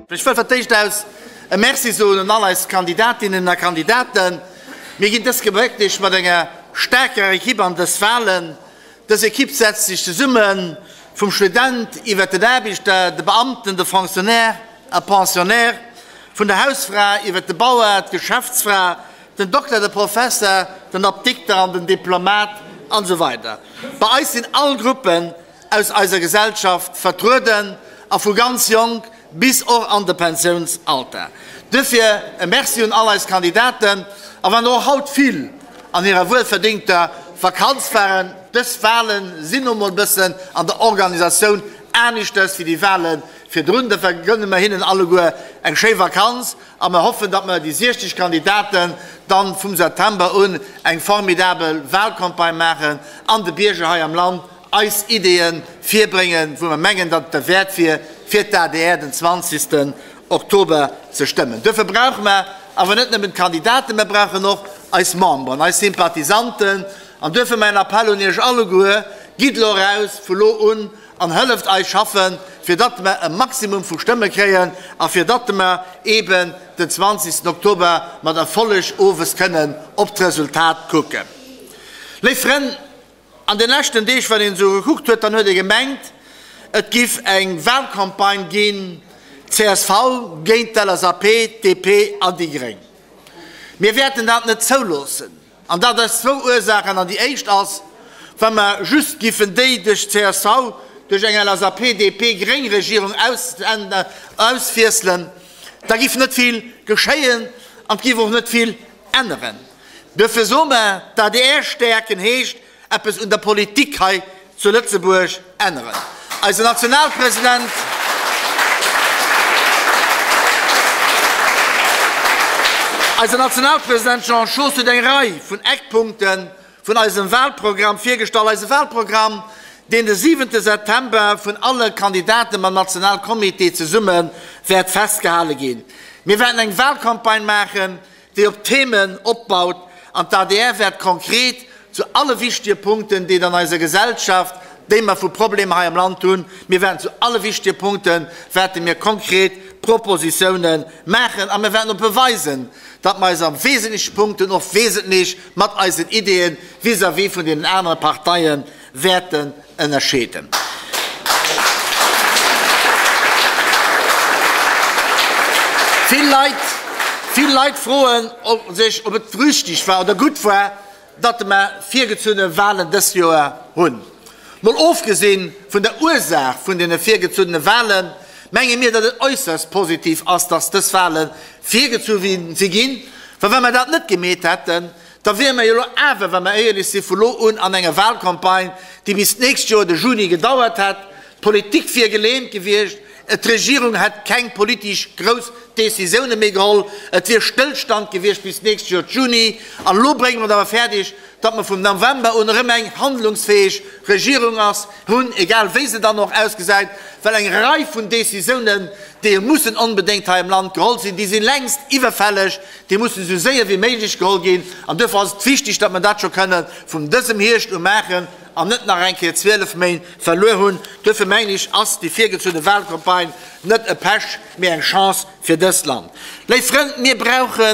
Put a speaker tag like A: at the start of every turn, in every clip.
A: Ech wëll fir d'éischt aus e Merci soen un all eis Kandidatinnen a Kandidaten. Mir ginn dës Gewécklich mat enger staarker Ekipp an dës Walen. Dës Ekipp setzt sech zesumme vum Student iwwert den Aarbechter, de Beamten, de Fonctionnaire a Pensionnaire, vun der Hausfra iwwert de Bauer, d'Geschäftsfra, den Dokter, de Professer, den Apdikter an den Diplomat an esou weider. Bei eis sinn all Gruppen aus eiser Gesellschaft vertrueden a vu ganz jonk bis och an de Pensiounsalter. Duerfir e Merci un all eis Kandidaten, a wann och haut vill an hirer wuelverdéngter Vakanz waren, dës Wale sinn nu mol bëssen an der Organisatioun aneschters wéi déi Wale virdrun, dofir gënne mer hinnen alleguer eng schéi Vakanz a mer hoffen, datt mer déi 60 Kandidaten dann vum September un eng formidabel Walcampagne maachen an de Bierger hei am Land eis Ideeën virbréngen, wou mer mengen, datt et derwäert wier, fir d'ADR den 20. Oktober ze stëmmen. Duerfir brauche mer awer net nëmmen d'Kandidaten, mer brauchen och eis Memberen, eis Sympathisanten. An duerfir mäin Appell un Iech alleguer, Gitt elo eraus, vu lo un, an hëlleft eis schaffen, fir datt mer e Maximum vu Stëmme kréien a fir datt mer eeben den 20. Oktober mat Erfolleg owes kënnen op d'Resultat kucken. Léif Frënn, An de leschten Deeg, wann een esou gekuckt huet, dann huet ee gemengt, et giff eng Wahlcampagne ginn, csv géint d'LSAP, d'DP an déi Gréng. Mir wäerten dat net zouloossen, an dat aus zwou Ursaachen. An déi éischt ass, wa mer just giffen déi duerch csv duerch eng LSAP-DP-Gréng-Regierung auswiesselen, da giff net vill geschéien an et giff och net vill änneren. Duerfir soe mer, d'ADR stäerken heescht eppes un der Politik hei zu Lëtzebuerg änneren. Eisen Nationalpresident. Eisen Nationalpresident Jean Schoos huet eng Rei vun Eckpunkte vun eisem Wahlprogramm virgestallt. Eise Wahlprogramm, deen de siwente September vun alle Kandidaten mam Nationalcomité zesumme wäert festgehale ginn. Mir wäerten eng Wahlcampagne maachen, déi op Themen opbaut, an d'ADR wäert konkret zu alle wichtige Punkten, déi et an eiser Gesellschaft, déi mer vu Problemer hei am Land hunn, mir wäerten zu alle wichtige Punkte wäerte mir konkret Propositiounen maachen a mir wäerten och beweisen, datt mer eis a wesentleche Punkten och wesentlech mat eisen Ideeë vis-à-vis vun deenen anere Parteie wäerten ënnerscheeden. Vill Leit, vill Leit froen sech, ob et richtig war oder gutt war, datt mer virgezunne Wahlen dës Joer hunn. Mol ofgesinn vun der Ursaach vun deene virgezunnene Wahlen, menge mir, datt et äusserst positiv ass, datt dës Wahle virgezu si ginn, well wa mer dat net gemeet hätten, Da wiere mer jo elo awer, wa mer éierlech sinn, vu lo un an enger Wahlcampagne, déi bis d'nächst Joer de Juni gedauert hätt. D'Politik wier gelähmt gewiescht, d'Regierung hätt keng politesch grouss Décisioune méi geholl, et wier Stëllstand gewiescht bis d'nächst Joer Juni. An elo brénge mer et awer fäerdeg, datt mer vum November un erëm eng handlungsfäeg Regierung ass, hunn, egal wéi se dann och ausgesäit, well eng Rei vun Décisiounen, déi mussen onbedéngt hei am Land geholl sinn, déi si längst iwwerfälleg, Déi mussen esou séier wéi méiglech geholl ginn. An duerfir ass et wichtig, datt mer dat scho kënne vum dësem Hierscht u maachen an net nach eng Kéier 12 Méint verluer hunn. Duerfir mengen ech, ass déi virgezunne Wahlcampagne net e Pech, mee eng Chance fir dëst Land. Léif Frënn, mir brauche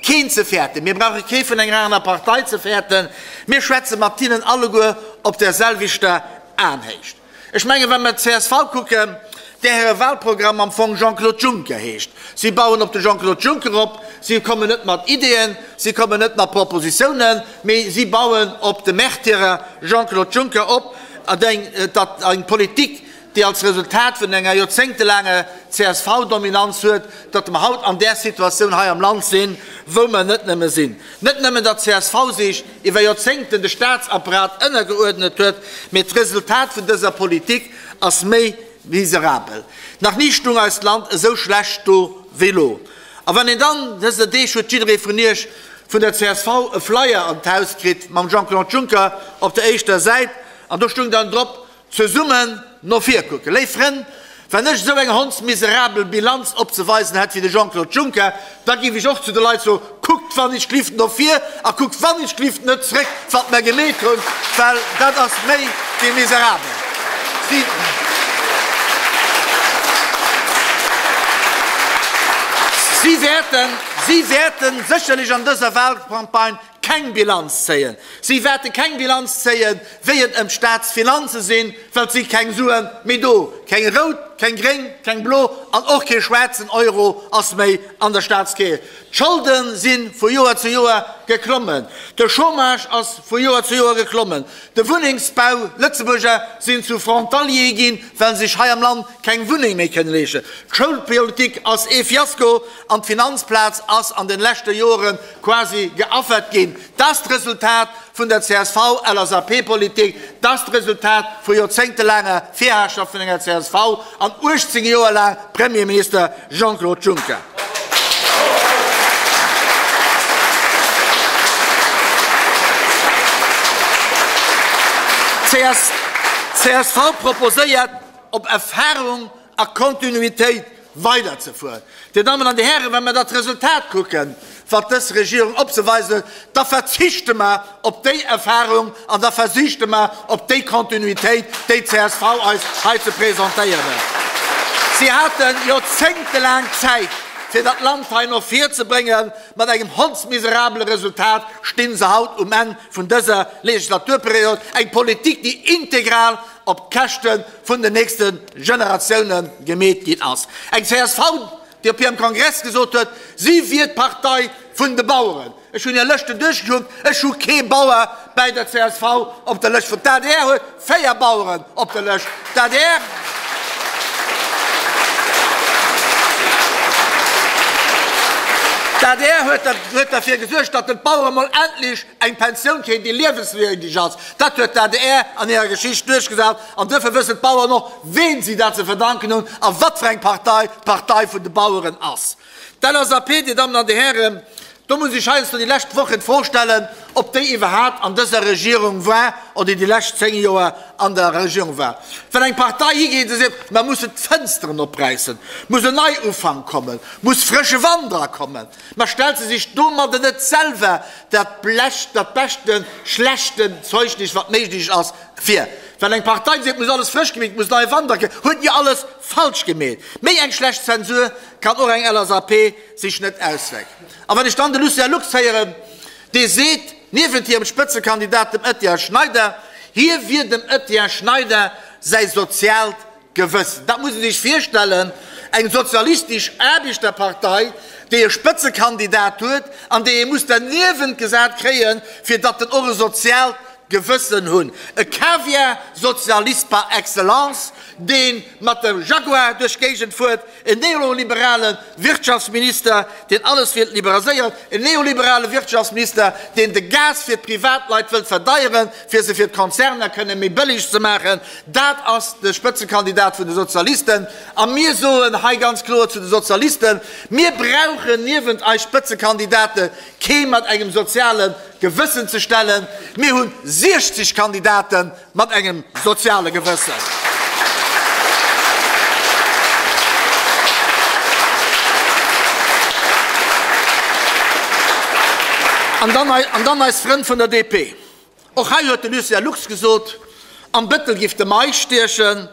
A: keen ze fäerten. Mir brauche kee vun enger aner Partei ze fäerten. Mir schwätze mat hinnen alleguer op där selwechter Aenhéicht. Ech mengen, wa mer d'CSV kucken, där hire Wahlprogramm am Fong Jean-Claude Juncker heescht, si bauen op de Jean-Claude Juncker op, si kommen net mat Ideeën, si kommen net mat Propositiounen, mee si bauen op de Märtyrer Jean-Claude Juncker op, datt eng Politik, déi als Resultat vun enger joerzéngtelaanger CSV-Dominanz huet, datt mer haut an där Situatioun hei am Land sinn, wou mer net nëmme sinn. Net nëmmen, datt csv sech iwwer Joerzéngten de Staatsapparat ënnergeuerdnet huet, mee d'Resultat vun dëser Politik ass méi miserabel. Nach ni stung eist Land esou schlecht do wéi elo. A wann een dann, dëser Deeg huet jidderee vun Iech vun der csv e Flyer an d'Haus kritt mam Jean-Claude Juncker op der éischter Säit, an do stung dann drop, Zesummen no vir kucken. Léif Frënn, wann ech esou eng hondsmiserabel Bilanz opzeweisen hätt wéi de Jean-Claude Juncker, da géif ech och zu de Leit soen, Kuckt wannechglift no vir a kuckt wannechglift net zréck, wat mer gemeet hunn, well dat ass méi wéi miserabel. Si wäerten, si wäerten sécherlech an dëser Wahlcampagne keng Bilanz zéien. Si wäerte keng Bilanz zéien, wéi et ëm d'Staatsfinanze sinn, well et si keng Sue méi do. Keng rout, keng gréng, keng blo an och kee schwaarzen Euro ass méi an der Staatskeess. D'Scholde si vu Joer zu Joer geklommen. De Chômage ass vu Joer zu Joer geklommen. De Wunnengsbau, Lëtzebuerger sinn zu Frontaliere ginn, well se sech hei am Land keng Wunneng méi kënne leeschten. D'Schoulpolitik ass ee Fiasko an d'Finanzplaz ass an den leschte Jore quasi geaffert ginn. Dat ass d'Resultat vun der CSV-LSAP-Politik, dat ass d'Resultat vu joerzéngtelaanger Virherrschaft vun enger csv an 18 Joer laang Premierminister Jean-Claude Juncker. D'CSV proposéiert, op Erfahrung a Kontinuitéit weiderzefueren. Dir Dammen an Dir Hären, wa mer dat Resultat kucken, wat dës Regierung opzeweisen huet, da verzichte mer op déi Erfahrung an da verzichte mer op déi Kontinuitéit, déi d'CSV eis hei ze presentéieren huet. Si hate joerzéngtelaang Zäit, fir dat Land hei no vir ze bréngen. Mat engem hondsmiserabele Resultat sti se haut um Enn vun dëser Legislaturperiod. Eng Politik, déi integral op d'Käschte vun den nächste Generatioune gemeet ginn ass. Eng csv, déi op hirem Kongress gesot huet, si wier d'Partei vun de Baueren. Ech hunn hir Lëschten duerchgekuckt, ech hu kee Bauer bäi der csv op der Lëscht. D'adr huet 4 Baueren op der Lëscht. D'adr. D'adr huet derfir gesuergt, datt den d'Bauere mol endlech eng Pensioun kréien, déi liewenswierdeg ass. Dat huet d'ADR an hirer Geschicht duerchgesat an duerfir wëssen d'Baueren och, ween si dat ze verdanken hunn a wat fir eng Partei d'Partei vun de Baueren ass. D'LSAP, Dir Dammen an Dir Hären, do muss ech heiansdo déi lescht Wochen d'Fro stellen, ob déi iwwerhaapt an dëser Regierung war oder déi lescht 10 Joer an der Regierung war. Wann eng Partei higeet a seet, mer mussen d'Fënsteren opräissen, muss en Neiufank kommen, muss frësche Wand erakommen, Ma stellt se sech domadder net selwer dat Blech, dat beschten schlechten Zeugnis wat méiglech ass vir? Well eng Partei seet, muss alles frësch gemeet, muss neie Wand erkritt, huet jo alles falsch gemeet. Méi eng schlecht Zensur kann och eng LSAP sech net auswäck. A wann ech dann de Lucien Lux héieren, dee seet, niewent hirem Spëtzekandidat dem Etienne Schneider, hie wier dem Etienne Schneider säi soziaalt Gewëss, dat muss ee sech virstellen, eng sozialistesch Aarbechterpartei, déi e Spëtzekandidat huet an déi ee muss derniewent gesat kréien, fir datt en och e soziaalt Gewëssen hunn. E Kaviar-Sozialist par excellence, dee mat dem Jaguar duerch d'Géigend fuert, en neoliberale Wirtschaftsminister, deen alles wéilt liberaliséieren, en neoliberale Wirtschaftsminister, deen de Gas fir d'Privatleit wëllt verdeieren, fir se fir d'Konzerner kënne méi bëlleg ze maachen, dat ass de Spëtzekandidat vun de Sozialisten. A mir soen hei ganz kloer zu de Sozialisten, Mir brauchen niewent eis Spëtzekandidate kee mat engem soziale Gewëssen ze stellen. Mir hu 60 Kandidaten mat engem soziale Gewëssen. An dann eis Frënn vun der DP. Och hei huet de Lucien Lux gesot, am Bëttel giff de Meisch stiechen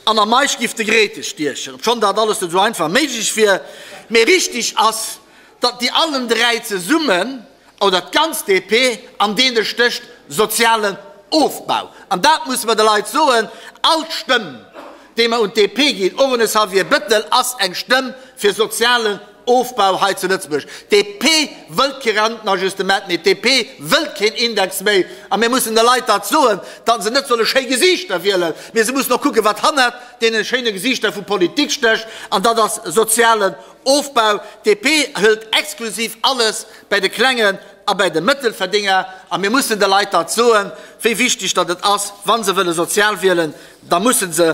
A: an am Meisch giff de Grete stiechen. Obschonn dat alles net esou einfach méiglech wier. Mee richtig ass, datt déi allen 3 zesummen, oder d'ganz DP, an deene stécht sozialen Ofbau. An dat musse mer de Leit soen, All Stëmm, déi mer un d'DP ginn, och un de Xavier Bettel, ass eng Stëmm fir sozialen Ofbau hei zu Lëtzebuerg. D'DP wëllt kee Rentenajustement méi, d'DP wëllt keen Index méi. A mir mussen de Leit dat soen, datt se net solle schéi Gesiichter wielen, mee se mussen och kucken, wat hannert deene schéine Gesiichter vu Politik stécht, an dat ass sozialen Ofbau. D'DP hëlt exklusiv alles bäi de Klengen a bäi de Mëttelverdénger. A mir mussen de Leit dat soen, wéi wichteg datt et ass, wa se wëlle sozial wielen, da musse se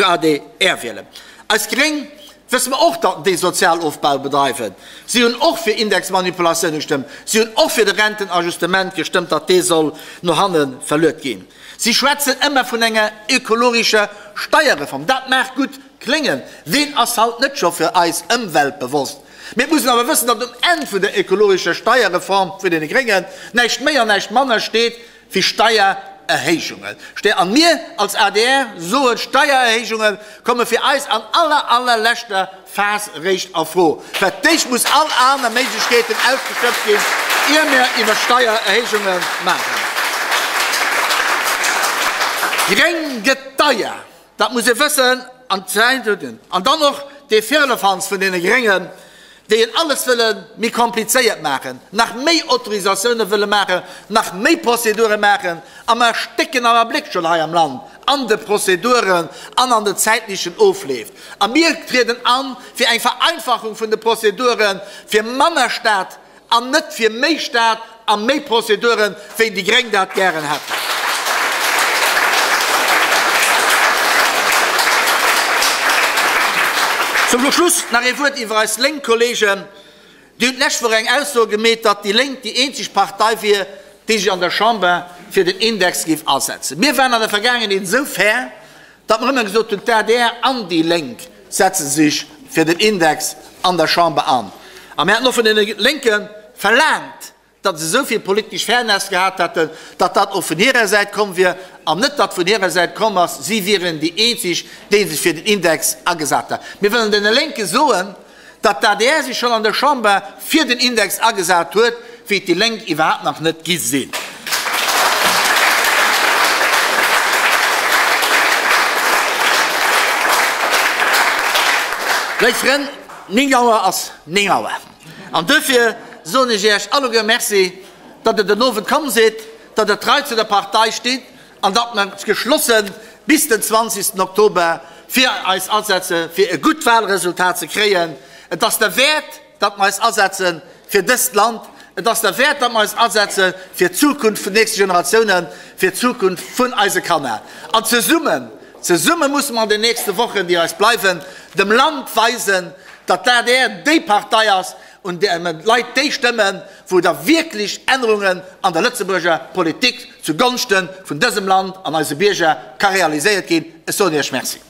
A: adr wielen. Eis Gréng wësse mer och, datt déi Sozialofbau bedreiwen. Si hunn och fir Indexmanipulatioune gestëmmt. Si hunn och fir de Rentenajustement gestëmmt, datt dee soll no hanne verluet ginn. Si schwätzen ëmmer vun enger ökologescher Steierreform. Dat mag gutt kléngen. Ween ass haut net scho fir eis Ëmwelt bewosst? Mee et muss een awer wëssen, datt um Enn vun der ökologescher Steierreform vun deene Gréngen näischt méi an näischt manner steet wéi Steiererhéijungen. Steiererhéijungen. An mir als adr soen, Steiererhéijunge komme fir eis an aller, allerleschter Phas eréischt a Fro. Fir d'éischt muss all aner Méiglechkeeten ausgeschöpft ginn, ier mir iwwer Steiererhéijunge maachen. Gréng gëtt deier, dat muss ee wëssen an an dann och dee Firlefanz vun deene Gréngen, déi en alles wëlle méi komplizéiert maachen, nach méi Autorisatioune wëlle maachen, nach méi Prozedure maachen a mer erstécken am Abléck schonn hei am Land an de Prozeduren an an den zäitlechen Ofleef. A mir trieden an fir eng Vereinfachung vun de Prozeduren, fir manner Staat an net fir méi Staat a méi Prozeduren, wéi déi Gréng dat gären hätten. Zum Schluss nach ee Wuert iwwer eis lénk Kollegen. Déi hunn d'lescht Woch eng Ausso gemeet, datt déi Lénk déi eenzeg Partei wier, déi sech an der Chamber fir den Index géif asetzen. Mir waren an der Vergaangenheet esou fair, datt mer ëmmer gesot hunn, d'ADR an déi Lénk setze sech fir den Index an der Chamber an. A mir haten och vun deene Lénke verlaangt, datt se esou vill politesch Fairness gehat hätten, datt dat och vun hirer Säit komm wier, an net datt vun hirer Säit komm ass, si wieren déi eenzeg, déi sech fir den Index agesat hätten. Mir wëllen deene Lénke soen, datt d'ADR sech schonn an der Chamber fir den Index agesat huet, wéi et déi Lénk iwwerhaapt nach net gi sinn. Léif Frënn, 9 Auer ass 9 Auer. An duerfir soen ech Iech alleguer Merci, datt Der den Owend komm sidd, datt Der trei zu der Partei stitt an datt mer geschlosse bis den 20. Oktober fir eis asetze fir e gutt Wahlresultat ze kréien. Et ass derwäert, datt mer eis asetze fir dëst Land. Et ass derwäert, datt mer eis asetze fir d'Zukunft vun nächste Generatiounen, fir d'Zukunft vun eise Kanner. An zesummen, zesumme musse mer an den nächste Wochen, déi eis bleiwen, dem Land weisen, datt d'ADR déi Partei ass, un där d'Leit déi stëmmen, wou da wierklech Ännerungen an der Lëtzebuerger Politik zu Gonschte vun dësem Land an eise Bierger ka realiséiert ginn. Ech soen Iech Merci.